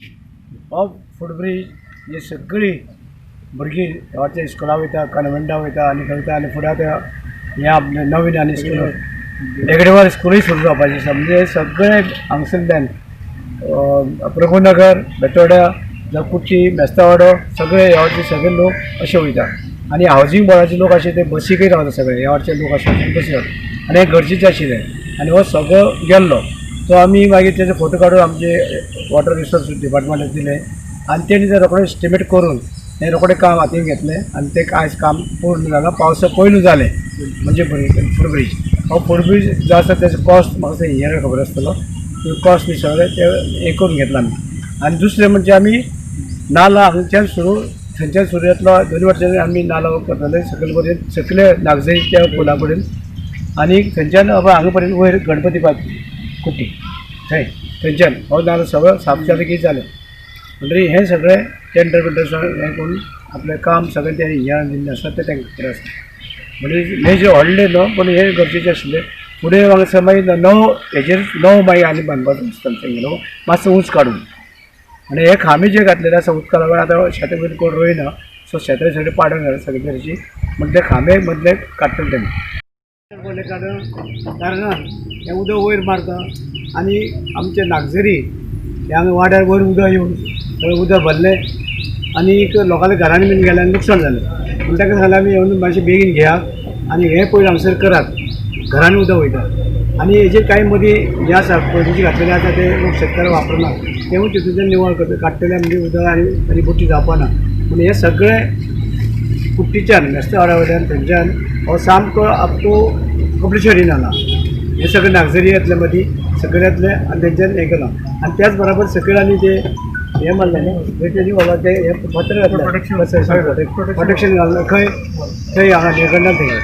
हो फुटब्रीज ही सगळीं भुरगीं गांवाच्या इस्कुला वयता, कॉन्वँटा वयता आनी खंय वयता आनी फुडें आतां हें आपलें नवीन आनी स्कूल हेगडेवार स्कुलूय सुरू जावपाचें आसा. म्हणजे सगळे हांगसरल्यान प्रभुनगर, बेतोड्या जावं कुट्टी, मेस्तावाडो, सगळे ह्या वाटेचे सगळे लोक अशे वयता आनी हावजींग बोर्डाचे लोक आशिल्ले ते बसीकय रावता. सगळे ह्या वाटेचे लोक आशिल्ले ते बसीक रावता आनी हें गरजेचें आशिल्लें आनी हो सगळो गेल्लो तो आमी मागीर तेजे फोटो काडून आमचे वॉटर रिसोर्स डिपार्टमेंटाक दिले आनी तेणी ते रोखडे एस्टिमेट करून हें रोखडें काम हातीन घेतलें आनी तें आयज काम पूर्ण जालां. पावसा पयलू जालें. म्हणजे फुटब्रीज, हो फुटब्रीज जो आसा तेजो कॉस्ट म्हाका इंजिनियराक खबर आसतलो, कॉस्ट बी सगळें ते हें करून घेतलां आमी. आनी दुसरें म्हणजे आमी नाला हांगच्यान सुरू, थंयच्यान सुरू येतलो, दोन वाटेच्यान आमी नाला करतले सकयल पर्यंत, सकले नागझरीच्या पुला पर्यंत आनी थंयच्यान हांगा पर्यंत वयर गणपती पार्क कुट्टी थंय, थंयच्यान हो नालो सगळो साफ जालो की जालें. म्हणटकीर हें सगळें टेंडर बिंडर सगळें हें करून आपलें काम सगळें तें इंजिनियरान दिल्लें आसा तें तांकां खबर आसा. म्हणजे हें जें व्हडलें न्हू, पूण हें गरजेचें आशिल्लें. फुडें हांगासर मागीर नवो हेजेर नवो मागीर आनी बांदपाचो आसता तेंगेलो मातसो उंच काडून आनी हे खांबे जे घातलेले आसा उदका लागून आतां शेतां बीन कोण रोयना, सो शेतां सगळीं पाडून घाला सगळे तरेची, म्हण ते खांबे मदले काडटले तेमी पडले कारण कारणान हें उदक वयर मारता आनी आमचे नागझरी हे हांगा वाड्यार वयर उदक येवन सगळें उदक भरलें आनी लोकांल्या घरांनी बीन गेलें आनी लुकसाण जालें. म्हण ताका सांगलें आमी येवन मातशें बेगीन घेयात आनी हें पयलीं हांगसर करात, घरांनी उदक वयता आनी हेजेर कांय मदीं हें आसा पयलींचे घातलेले आसा ते लोक शेतकार वापरना, तेवूय तितूंतल्यान निवळ करता काडटले म्हणजे उदक आनी आनी बुट्टी जावपा ना. पूण हें सगळें कुट्टीच्यान मेस्ता वाड्या वयल्यान थंयच्यान हो सामको अप टू कपलेश्वरी नाला हे सगळें नागझरी येतले मदीं सगळें येतलें आनी तेंच्यान हें केलां. आनी त्याच बराबर सकयल आनी ते हें मारलें न्हू रिटेनिंग वॉलाक ते हें पत्रे घातले, प्रोटेक्शन घालून खंय थंय हांगा निळकंठान थंय.